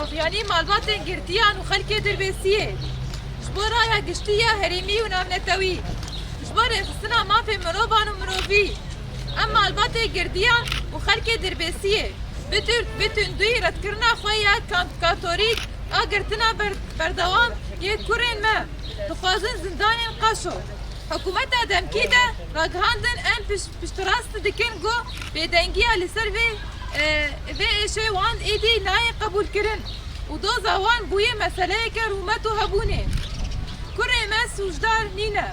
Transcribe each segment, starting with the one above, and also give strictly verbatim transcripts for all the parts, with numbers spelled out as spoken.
Aviyanî malbatên girtiyan û xelkê Dirbêsiyê, ji bo raya giştî ya herêmî û navnetewî, ji bo rêxistina mafê mirovan û mirovî, em malbatê girtiyan û xelkê Dirbêsiyê bi tu-, bi tundî redkirina xwe ya kan-, katorîk a girtina ber-, berdewam yê kurên me dixwazin zindanên qaşo. Hikûmeta demkî de ragihandin em piş-, piştrast dikin ku bêdengiya li ser vê, e, vê êşê wan êdî nayê qebûlkirin û doza wan bûye meseleyeke rûmet û hebûnê. Kurê me sûcdar nîne.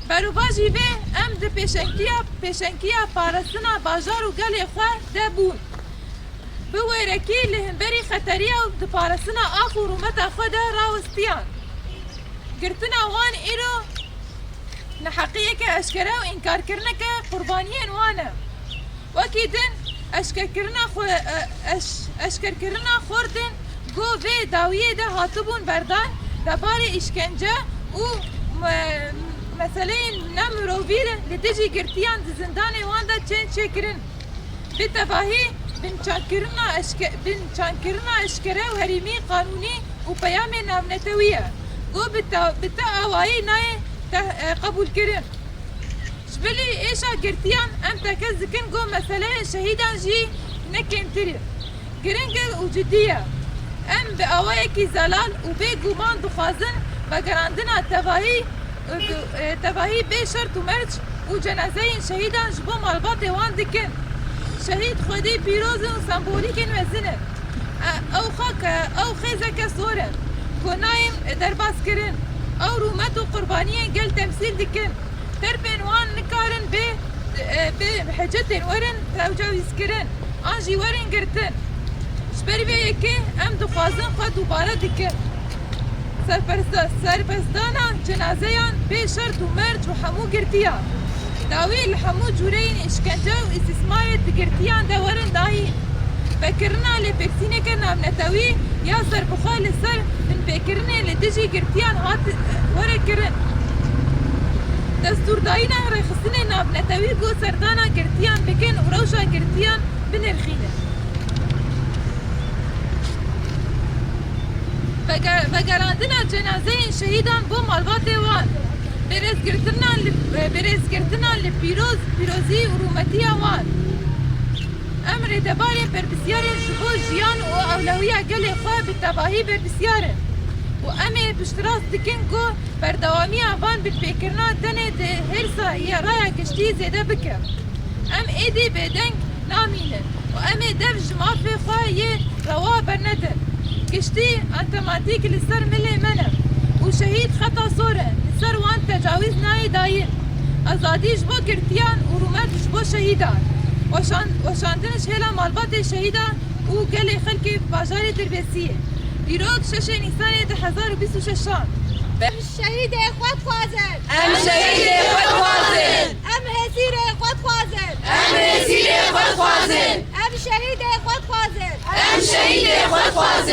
Berovajî vê em di pêşengtiya, pêşengtiya parastina bajar û gelê xwe de bûn. Bi wêrekî li hemberî xeteriya û di parastina ax û rûmeta xwe de rawestiyan. Girtina wan îro neheqiyeke eşkere û înkarkirineke qurbaniyên wan e. Wekî din eşkerkirina xwe, e, eş-, eşkerkirina xortên ku vê dawiyê de hatibûn berdan, debarê îşkence û me-, meseleyên nemirovî li dijî girtiyan di zindanê wan de tên çêkirin. Bi tevahî binçankirina eşke-, binçankirina eşkere û herêmî qanûnî û peyamên navnetewî ye. Ku bi te-, bi ti awayî nayê te-, e, qebûlkirin. Ji bilî êşa girtiyan em tekez dikin ku meseleyên şehîdan jî ne kêmtir e. Giring e û cidî ye. Em bi awayekî zelal û bê guman dixwazin vegerandina tevahî, e, tevahî bê şert û merc û cenazeyên şehîdan ji bo malbatê wan dikin. Şehîd xwedî pîroz in û sembolîkên mezin in. E, ew xak e, ew xêzeke sor in ku nayên derbas kirin. Ew rûmet û qurbaniyên gel temsîl dikin. Terpên wan nikarin bê, e, bê hicetên werin tecawîzkirin an jî werin girtin. Ji ber vê yekê em dixwazin xwe dubare dikin. Serperste-, serbestdana cenazeyan bê şert û merc û hemû girtiyan. Dawî li hemû cûreyên îşkence û îstîsmarê di girtiyan de werin dayîn. Vekirina lêpirsîneke navnetewî ya serbixwe li ser binpêkirinên li dijî girtiyan hat were kirin. Destûrdayîna rêxistinên navnetewî ku serdana girtiyan bikin û rewşa girtiyan binirxînin. Vege-, vegerandina cenazeyên şehîdan bo malbatê wan. Bêrêzgirtina li, bêrêzgirtina li pîroz, pîrozî û rûmetiya wan. Em rêdebarên berpisyar in ji bo jiyan û ewlewiya gelê xwe bi tevahî berpisyar in û em ê piştrast dikin ku berdewamiya van binpêkirina tenê di hêrsa ya raya giştî zêde bike. Em êdî bêdeng namînin û em ê dev ji mafê xwe yê rewa bernedin. Giştî entematîk li ser milê me ne û şehîd xeta sor e, li ser wan tecawîz nayê dayîn. Azadî ji bo girtiyan û rûmet ji bo şehîdan. Weşan-, weşandin ji hêla malbatê şehîdan û gelê xelkê bajarê Dirbêsiyê. Dîrok şeşê Nîsanê du hezar û bîst û şeşan. Em şehîdê xwe dixwazin. Em şehîdê xwe dixwazin. Em hêsîrê xwe dixwazin. Em hêsîrê xwe dixwazin. Em şehîdê xwe dixwazin. Em şehîdê xwe dixwazin.